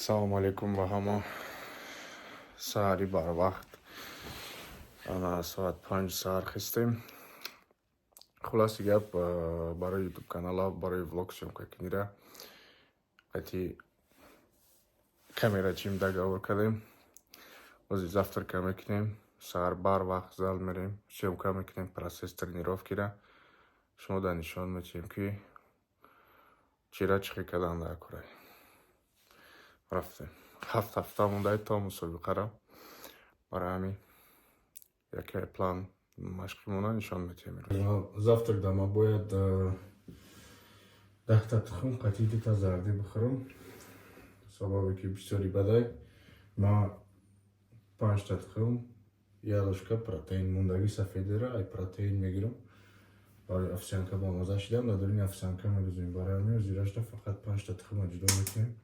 Салому алейкум ба ҳама. Саҳари барвақт. Ана соат 5 саҳар хестем. Хулоси гап, барои ютуб канала, барои влог съёмка кунира қати камерачим договор кардем. Ҳозир завтрака мекунем. Саҳар барвақт зал мерем, съёмка мекунем процесс тренировкира. Шумо дар нишон метиҳем, ки чира чӣ хел кардан дар курай. Рафтем. 7 ҳафта мондаи то мусобиқара. Барои ҳамин яке план машқимона нишон метиҳем. Завтрак да ма бояд 10та тухм қатъи дута зардӣ бихӯрам. Сабабе ки бисёри бадай, ма панҷта тухм, як ложка протеин, мондагӣ сафедера ай протеин мегирам. Барои овсянка бомаза шидам, дар даруни овсянка мегузорем. Барои ҳамин ҳозирашда фақат панҷта тухма ҷудо мекунем.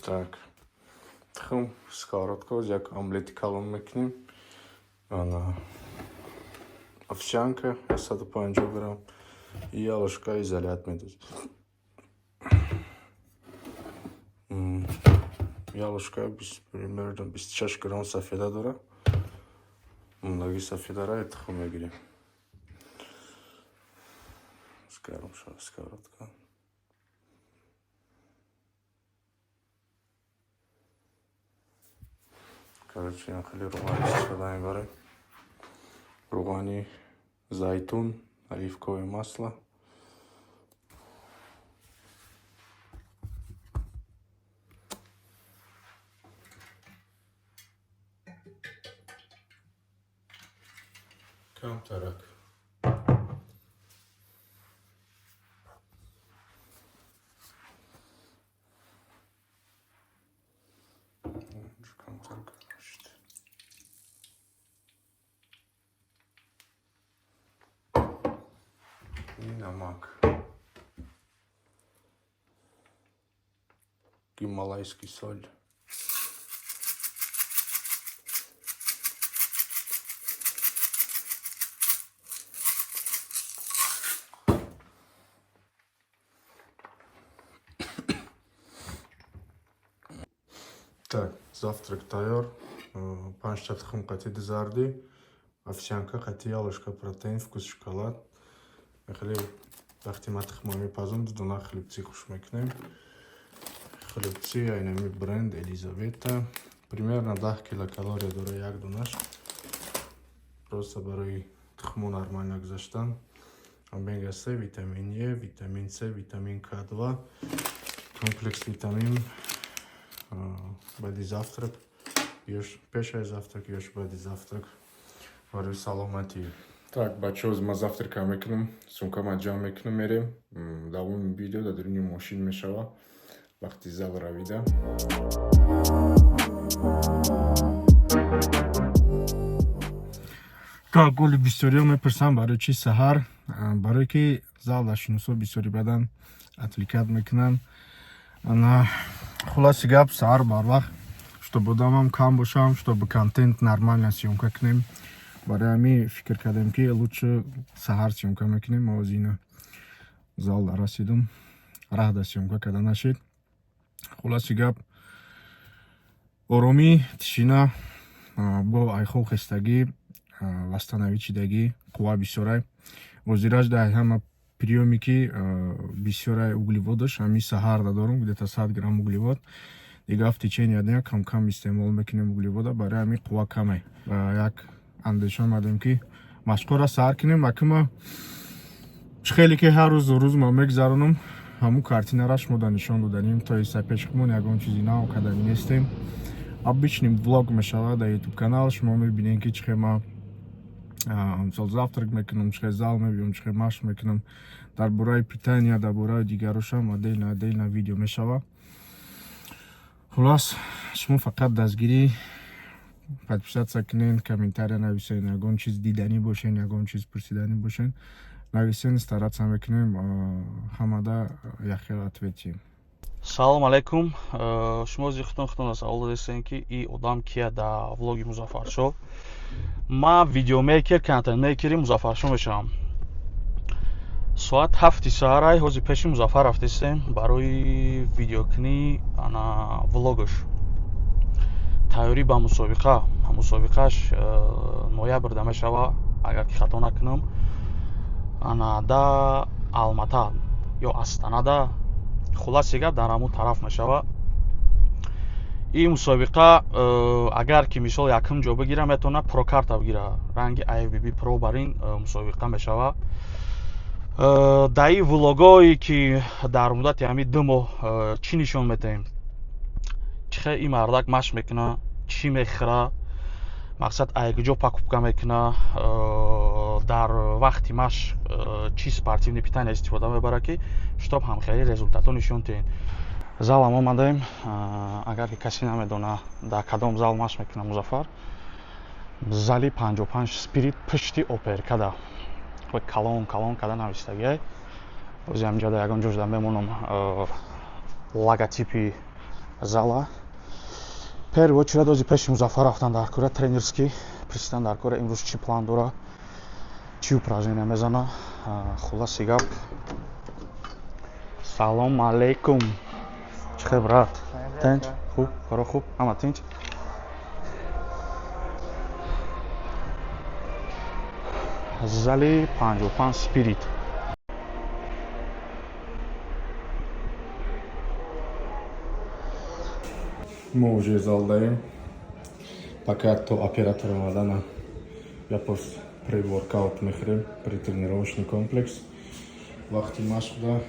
Так, тухм, сковородка, як омлети калон мекунем. Ана овсянка 150 грамм и як ложка изолят медозем. Як ложка примерно 26 грамм сафеда дора. Мондагӣ сафедара тухм мегирем. Гарм шава сковородка. Короче, хеле равған истифода мебарем. Равғани зайтун, оливковое масло. Камтарак. Камтарак шуд. И намак. Гималайский соль. Так, завтрак тайёр. Панҷта тухм қатъи ду зардӣ, овсянка қатъи як ложка протеин, вкус шоколад. Хеле вақте ман тухма мепазам, ду дона хлебцы хуш мекунем. Хлебцы айнами бренд Елизавета. Примерно 10 килокалория дора як донаш. Просто барои тухму нормально гузаштан. Омега 3, витамин Е, витамин С, витамин К2, комплекс витамин. Баъди завтрак, ёш пеш аз завтрак, ёш баъди завтрак барои саломатӣ. Так, бачаҳо, ман завтрака мекунам, сумкама ҷамъ мекунам, мерем. Давоми видео дар даруни мошин мешава вақти зал равида. Так, голи бисёриҳо мепурсанд, барои чӣ саҳар? Барое ки зал дар шиносо бисёри бадан отвлекать мекунанд. Ана хулоси гап, саҳар барвақт, чтобы одамам кам бошам, чтобы контент нормально съёмка кунем. Барои ҳамин фикр кардем, ки лучше саҳар съёмка мекунем. Ма ҳозир ина зал расидум, раҳда съёмка карда нашид. Хулоси гап, оромӣ, тишина, бо айхоб хестагӣ, восстановить шидагӣ, қувва бисёрай. Ҳозираш дар ҳама приёме, ки бисёрай углеводаш, ҳамин саҳарда дорум, где-то 100 грамм углевод. Дигар в течение дня кам-кам истеъмол мекунем углевода, барои ҳамин қувва камай. Як андеша омадем, ки машқҳоро саҳар кунем. Акима чӣ хеле ки ҳар рӯз рӯз ма мегзаронам, ҳамун картинара шумо да нишон доданем. То есть пешхумон ягон чизи нав кардани нестем. Обычный влог мешавад дар ютуб канал. Шумо мебинед, ки чӣ хел ма, мисол, завтрак мекунам, чӣ хел зал мебиём, чӣ хел машқ мекунам. Дар бораи питания, дар бораи дигарошам отдельно отдельно видео мешавад. Хулос, шумо фақат дастгирӣ, подписаться кунед, комментария нависед, ягон чиз диданӣ бошен, ягон чиз пурсиданӣ бошен, нависен, стараться мекунем ҳамада яхел ответим. Салом алейкум. Шумо зи худтон савол додистем, ки и одам кия дар влоги Музаффаршоҳ. Ман видеомейкер, контентмейкери Музаффаршоҳ мешавам. Соат 7 саҳарай, ҳозир пеши Музаффар рафтистем барои видеокунӣ ана влогаш. Тайёрӣ ба мусобиқа. Мусобиқаш ноябрда мешава, агар ки хато накунам. Ана да Алмата ё Астанада, хулоси гап, дар ҳамон тараф мешава. Ин мусобиқа, агар ки мисол якум ҷо бигира, метавона прокарта бигира, ранги IFBB Pro. Бар ин мусобиқа мешава. Дар ин влогое ки дар муддати ҳамин 2 моҳ чӣ нишон метаҳем, чӣ хел ин мардак машқ мекуна, чӣ мехӯра, мақсад ай куҷо покупка мекуна, дар вақти машқ чӣ спортивный питание истифода мебарад, ки чтоб ҳамхели результатҳо нишон диҳем. Залам омадаем. Агар ки касе намедона дар кадом зал машқ мекуна Музаффар, зали 55 Спирит, пушти оперкада, калон калон када навистагиай. Ози ҳаминҷода ягон ҷо шуда мемонам логотипи зала. Первый очередь ози пеши Музаффар рафтан дар кора, тренерский пристан дар кора, имрӯз чӣ план дора, чӣ упражнения мезана. Хулоси гап, салом алейкум. Чӣ хел, брат? Тинч, хуб, коро хуб, ҳама тинч. Зали 55 Спирит. Мо уже зал даем. Пока то оператор омадана, я просто пре-воркаут мехӯрем, претренировочный комплекс. Вақти машқда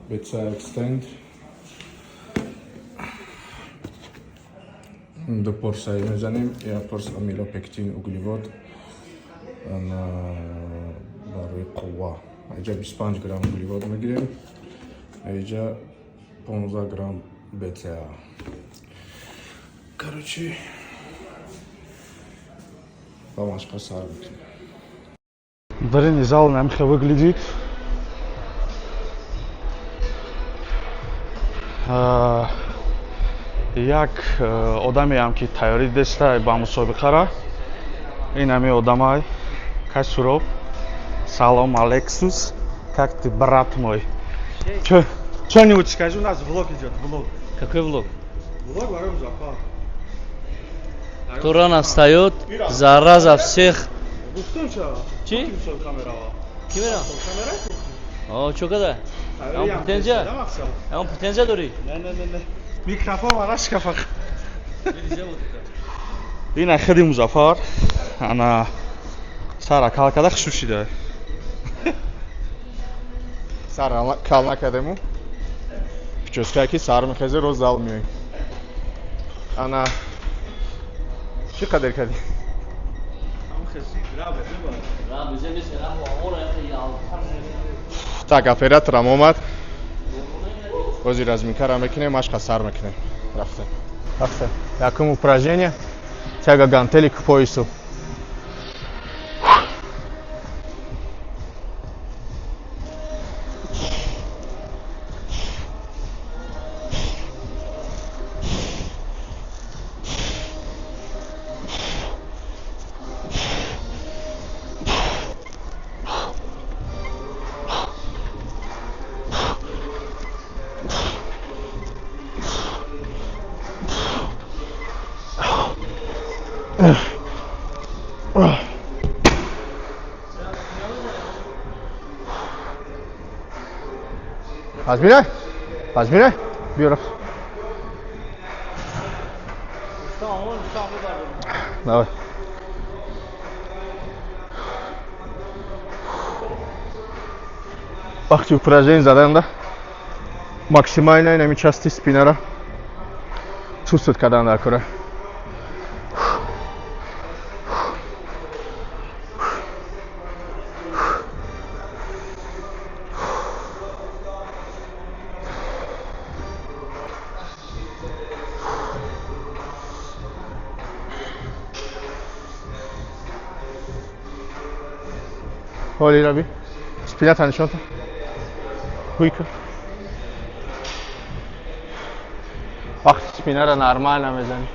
BCAA Extend ду порсия мезанем, як порс амилопектин, углевод барои қувва. Аҷа 25 грамм углевод мегирем, аҷа 15 грамм BCAA. Короче, ба машқа сар мекунем. Древний зал намхе выглядит. Як одамеам ки тайёрӣ дидеста ба мусобиқара, ин ҳами одамай Касуров. Салом, Алексус, как ты, брат мой? Чё-нибудь скажи, у нас влог идет, влог. Какой влог? Влог барои Музаффар. Кто рано встает, зараза всех. Гуфтум ча? Чӣ? Мусобиқа мерава. Ки мера? Камера? О, чё када? Ягон претензия? Ягон претензия дорӣ? Не, не, не, не. Микрофон марашка фақат. Ин хиди Музаффар, ана сара кал када хушуд шида. Сар кал накардему. Прическа ки сар мехезе, роз зал меоем. Ана чӣ қадар кардӣ? Так, операторам омад. Ҳозир разминкара мекунем, машқа сар мекунем. Рафтем. Рафтем. Якум упражнение: тяга гантели к поясу. Пас мирай? Пас мирай? Биё, рафт. Давай. Вақти упражнение заданда максимально инами части спинара чувствовать кардан дар кора. Ҳоли раби. Спината нишон. Ҳуй ка. Вақти спинара нормально мезанӣ.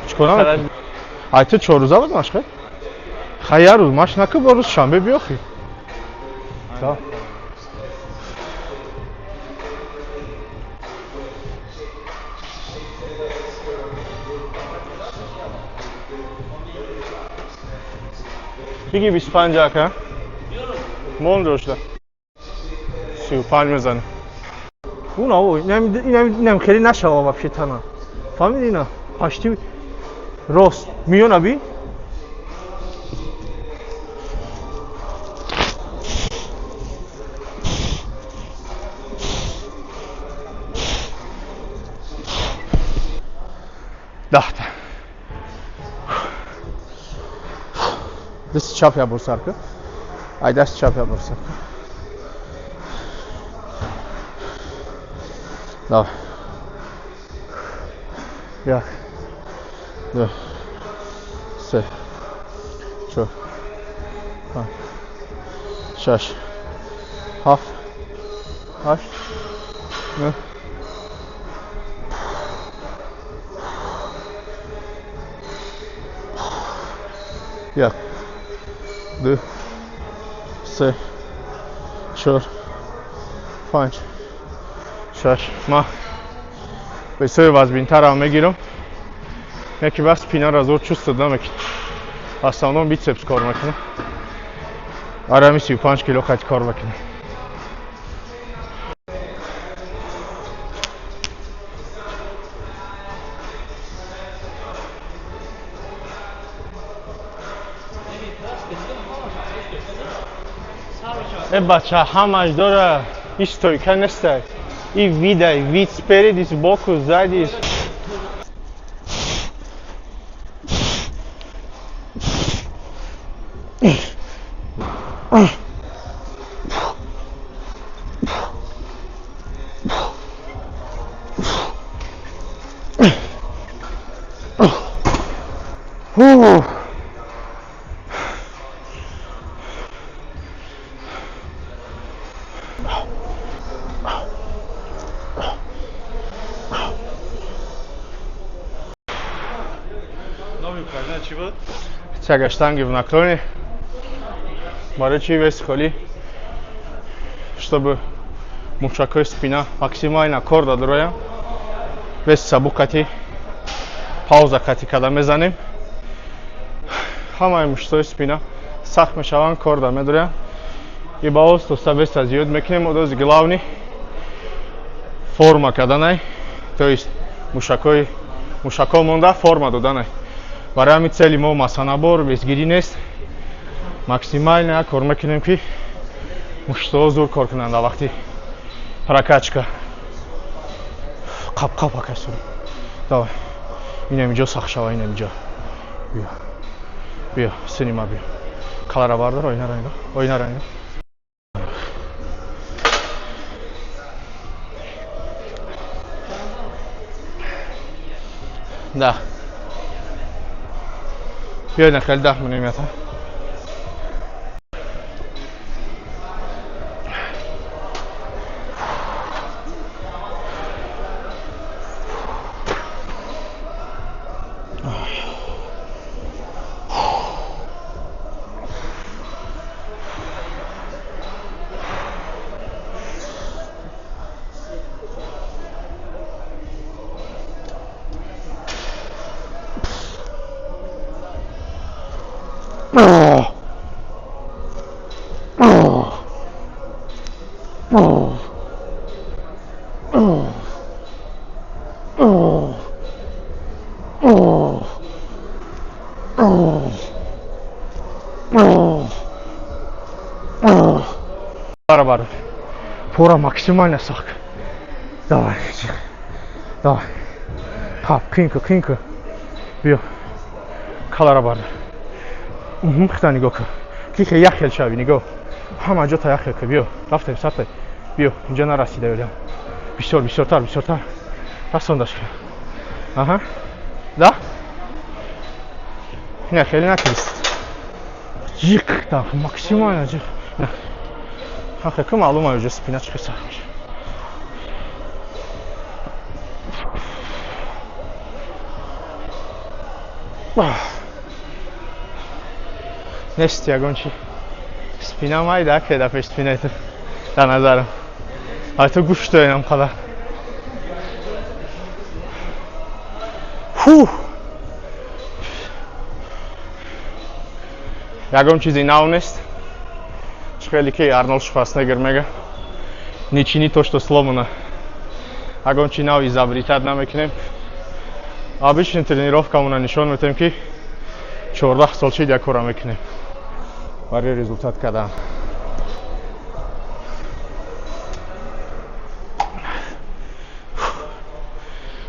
Чикор намекунӣ? Ай, ту 4 рӯза буд машқе? Хай, як рӯз машқ накун, бо рӯз шанбе биёхӣ. Да. Биги 25 ака. Мон дошта. 35 мезанӣ. Уна о, инам хеле нашава вообще тана. Фаҳмидӣ ина? Пашти рост. Миёна би? 10 та. Дасти чап як бор сар кун. Ай, дасти чап як бор сар кун. Давай. Як, ду, се, чор, панҷ, шаш, ҳафт, ҳашт, нӯҳ. Як, ду, се, чор, панҷ, шаш. Ма весои вазбинтарам мегирам. Яке бас спинара зуд чувствовать намекунам. Основном бицепс кор мекунам. Арами 35 кило қати кор мекунам. Э, бача, ҳамаш дора, иш стойка нестай. И видай, вид спереди, сбоку, сзади. Фух. Новый упражнение чӣ буд? Тяга штанги в наклоне. Барои чи вес холӣ? Чтобы мушакҳои спина максимально кор дадроям. Вес сабук қати, пауза қати када мезанем. Ҳамаи мушакҳои спина сахт мешаванд, кор да медроям. И ба остоста веса зиёд мекунем. Одози главный форма каданай. То есть мушакҳои мушакҳо монда форма доданай. Барои ҳамин цели мо масса набор, весгирӣ нест. Максимально кор мекунем, ки муштҳо зур кор кунанд дар вақти прокачка. Қап қап акай сури. Давай. Инам инҷо сахт шава, инам инҷо. Биё. Биё, сини ма биё. Калара бардор, оинара нигоҳ. Оинара нигоҳ. Да. Биё, ина хеле 10 монем ята. Oh. Oh. Oh. Oh. Oh. Oh. Oh. Oh. Oh. Барабар. Пора максимально сахт. Давай. Давай. Қап, қин ку, қин ку. Биё. Калара бар. Хита нигоҳ кун. Ки як хел шави, нигоҳ. Ҳама ҷо та як хел ку, биё. Рафтем, сартай. Биё, инҷа нарасида велям. Бисёр, бисёртар, бисёртар. Расондаш кун. Аҳа. Да? Не, хеле накист. Жиқ там, максимально жиқ. Ҳақиқи маълум ай уже спина чӣ сахт мешавад. Нест ягон чи. Спина майда кеда пеш спинаи ту дар назарам. Ай ту гӯшт доинам қадар. Фу! Ягон чизи нав нест. Чӣ хеле ки Арнолд Шварценеггер мега. Не чини то, что сломано. Ягон чи нав изобретать намекунем. Обычный тренировкамона нишон метем ки 14 сол чид як кора мекунем. Барои результат кардан.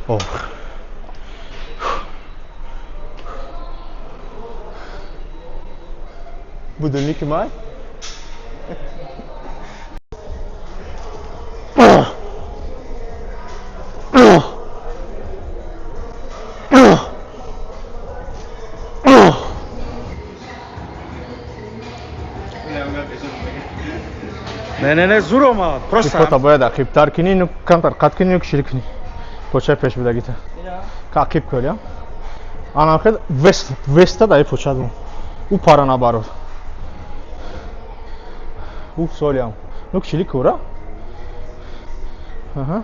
Ох. Будильники май? Не, не, не, зур омад. Просто Фото бояд ақибтар кунӣ, ну камтар қат кунӣ, ну кишир кунӣ. Почаи пеш будагита. Ақиб кор, я? Анам хел вест, веста дай поча дум. У пара набарод. У солям. Ну кишили кора? Аҳа.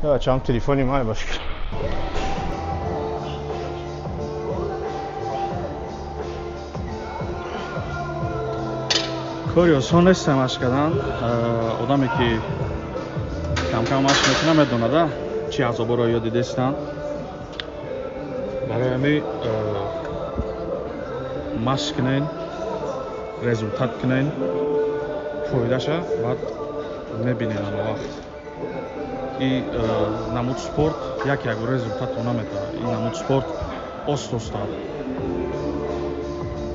Я чам телефони май башкир. Кори осон нест машқ кардан. Одаме ки камкам машқ мекунад медонад, чӣ азоборо ёд дидестанд. Барои ҳамин машқ кунен, результат кунен, фоидаша баъд мебинен ана вақт. И намуд спорт як ягон результатро наметавад. Ин намуд спорт ост-оста,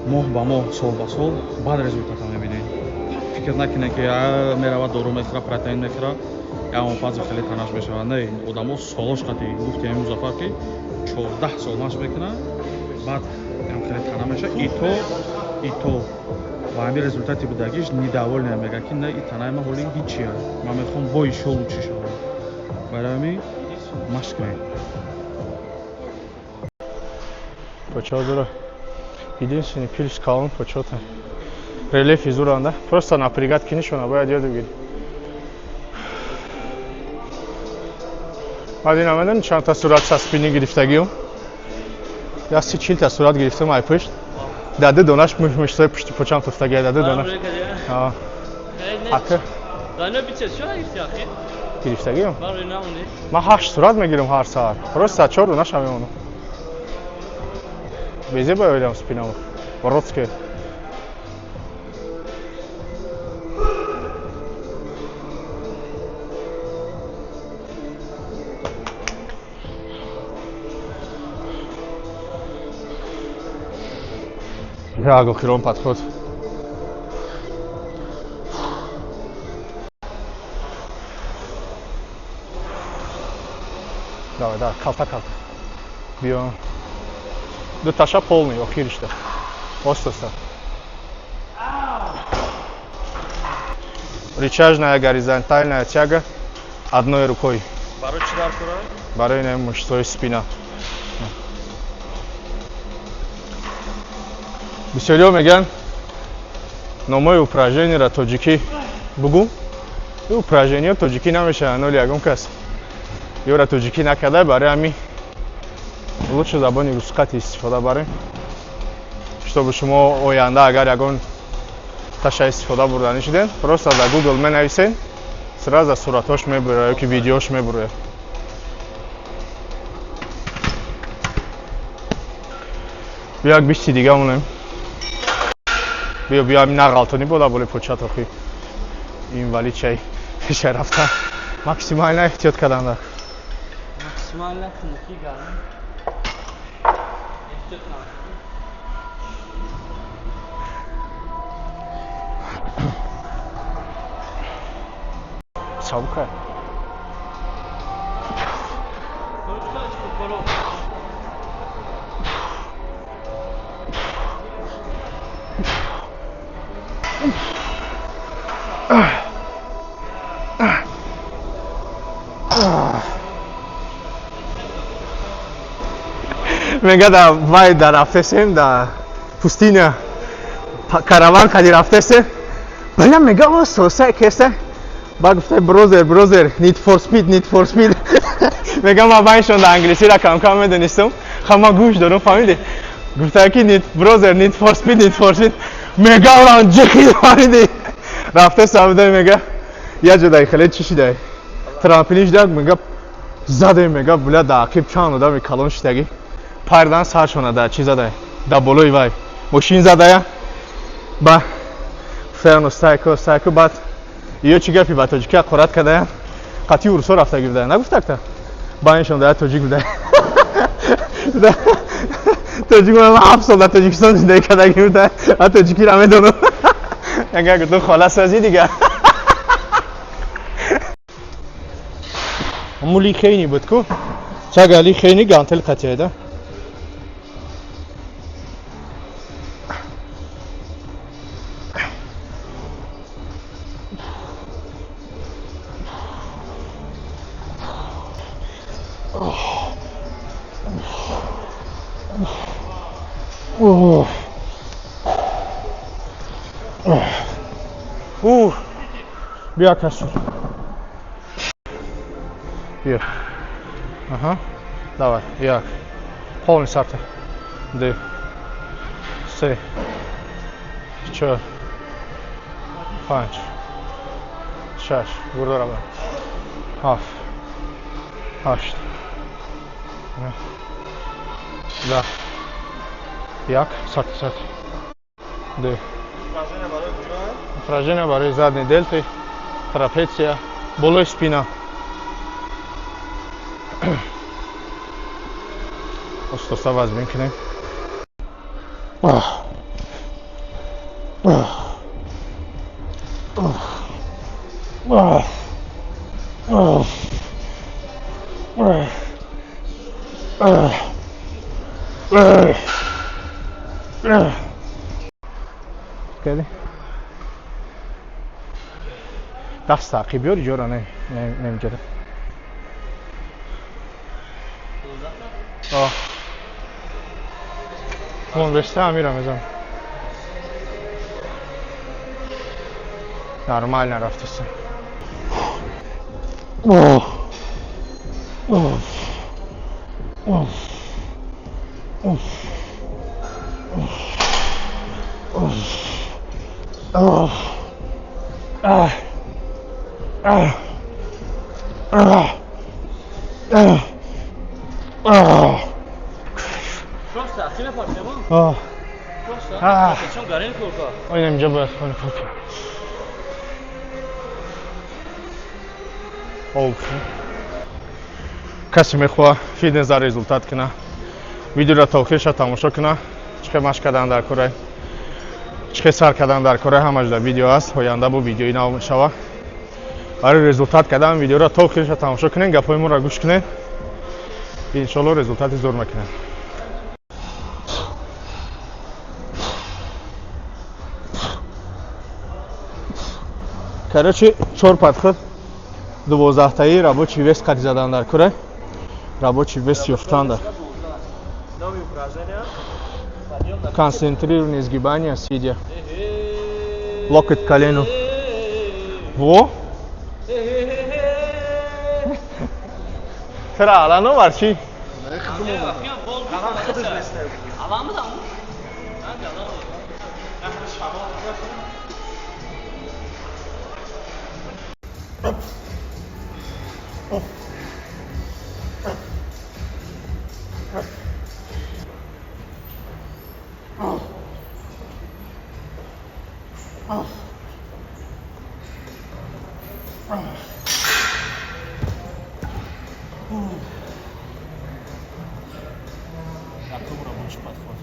моҳ ба моҳ, сол ба сол баъд результатро мебинед. Фикр накунед ки меравад дору мехӯрад, протеин мехӯрад, ягон фази хеле танаш мешавад. Не, одамо солош қати гуфти ҳамин Музаффар ки 14 сол машқ мекунад, баъд ям хеле тана мешавад. Ито ба ҳамин результати будагиш недовольный мегӯяд ки не, и танаи ман ҳоли ҳичия, ман мехоҳам бо ишо лучше шавам. Барои ҳамин машқ кунед. Поча зура. Единственный плюс калон почота. Рельефи зуранда. Просто напрягать кинишона бояд ёд бигирӣ. Баъд ина медонӣ чанд та сурат часпинӣ гирифтагиюм? Я 30-40 та сурат гирифтам ай пушт. Дар ду донаш мушмушҳои пушти почам туфтагия, дар ду донаш. Ака. Гирифтагиюм? Ман 8 сурат мегирам ҳар саҳар. Просто 4 донаша мемонам. Везде боялям спинам. Ротске. Я охирон подход. Давай, давай, калта, калта. Биё. Ду таша полный, охиришта. Остоста. Рычажная горизонтальная тяга одной рукой. Барои чӣ дар кора? Барои не мышцаи спина. Бисёриҳо мегӯянд номҳои упражнениеро тоҷикӣ бугӯ. Ин упражнениҳо тоҷикӣ намешаванд, ноли ягон кас ёра тоҷикӣ накарда, барои ҳамин лучше забони русқати истифода барем, чтобы шумо оянда агар ягон таша истифода бурданӣ шудем, просто дар Google менависен, сразу суратҳош мебурад ёки видеош мебурад. Биё як бисти дига монем. Биё, биё, ҳамин нағалтонӣ бода боли почат охи. Инвалид чай пеша рафта. Максимально эҳтиёт кардан дар. Максимально хунукӣ гарм. Эҳтиёт накун. Сабука. Мега да вай да рафтесем да пустыня караван кади рафтесем. Бля, мега о соса кеса. Ба гуфтай brother, brother, need for speed, need for speed. Мега ма байншон да англисиро кам-кам медонистам. Ха ма гӯш дорам, фаҳмиди? Гуфтай ки need brother, need for speed, need for speed. Мега уран ҷихид, фаҳмиди? Рафтесам буда мега. Я ҷодай хеле чӣ шидай? Трамплин шида мега задем мега бля да ақиб чанд одами калон шидаги. Пардан саршона да чӣ задай? Да болои вай. Мошин задая. Ба ферно сайко сайко баъд ё чӣ гапи ба тоҷикӣ ҳақорат кардая? Қатъи урусо рафтагӣ буда. Нагуфтакта? Байншон да тоҷик буда. Тоҷик ман 7 сол дар Тоҷикистон зиндагӣ кардагӣ буда. А тоҷикиро медонам. Агар гуфтам хола созӣ дига. Мули хейни буд ку? Чагали хейни гантел қатиайда? Биё касур. Биё. Аҳа. Давай, як. Полный сарта. Ду. Се. Чор. Панҷ. Шаш. Гурдора бар. Ҳафт. Ҳашт. 10. Як. Сарта, сарта. Ду. Упражнение барои задней дельты, трапеция, болои спина. Остоста вазн мекунем. Кади? Даст таъқиб биёр иҷора не намеҷара. Монвеста амира мезанам. Нормально рафтеса. Инҷа бояд хони кор кунам. Об. Касе мехоҳа фитнес дар результат куна, видеоро то охирша тамошо куна, чӣ хел машқ кардан дар кора, чӣ хел сар кардан дар кора, ҳамаш дар видео аст. Оянда бо видеои нав мешава. Барои результат кардан видеоро то охирша тамошо кунед, гапҳои моро гӯш кунед. Иншоалло результати зур мекунед. Короче, чор подход 12-таи рабочий вес қати задан дар кура. Рабочий вес ёфтан дар. Концентрированное сгибание сидя. Локоть к колену. Во! Чера алано варчи? Рабочий подход.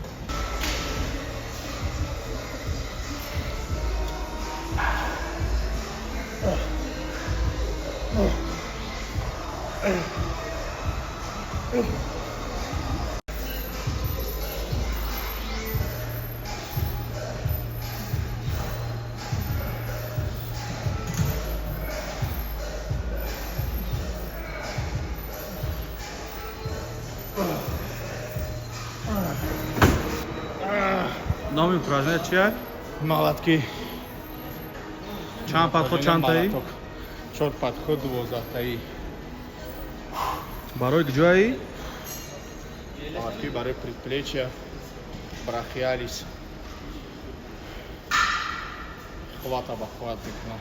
Номи упражнение чия? Молотки. Чанд подход, чандтаи? 4 подход, 12-таи. Барои куҷои? Молотки барои предплечья, брахиалис. Хвата ба хват мекунам.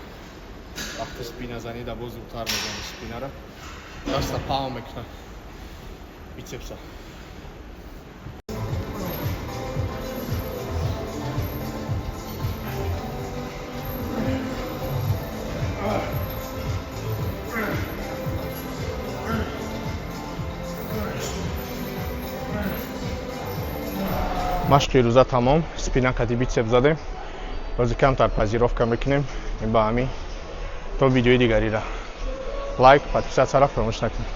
Вақти спина занӣ да боз зудтар мезанӣ спинара. Даста паҳн мекунам. Бицепса. Машқи рӯза тамом, спина кати бицеп задем. Бози камтар пазировка мекунем. Ба ҳамин то видеои дигарира. Лайк, подписатсияро фаромӯш накунед.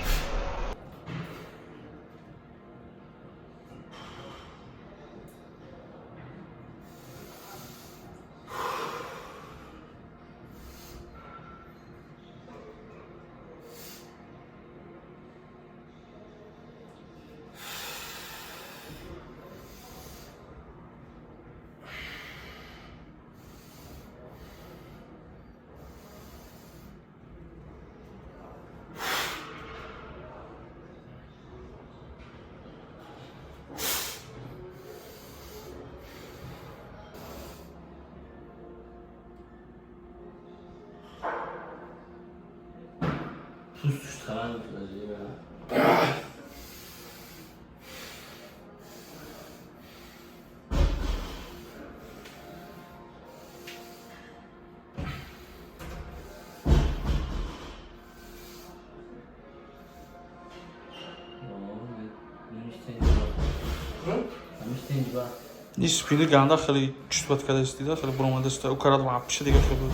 Ин спини ганда хеле чувствовать кардааст, дида хеле буромадааст. Ӯ карад вообще дига хеле буд.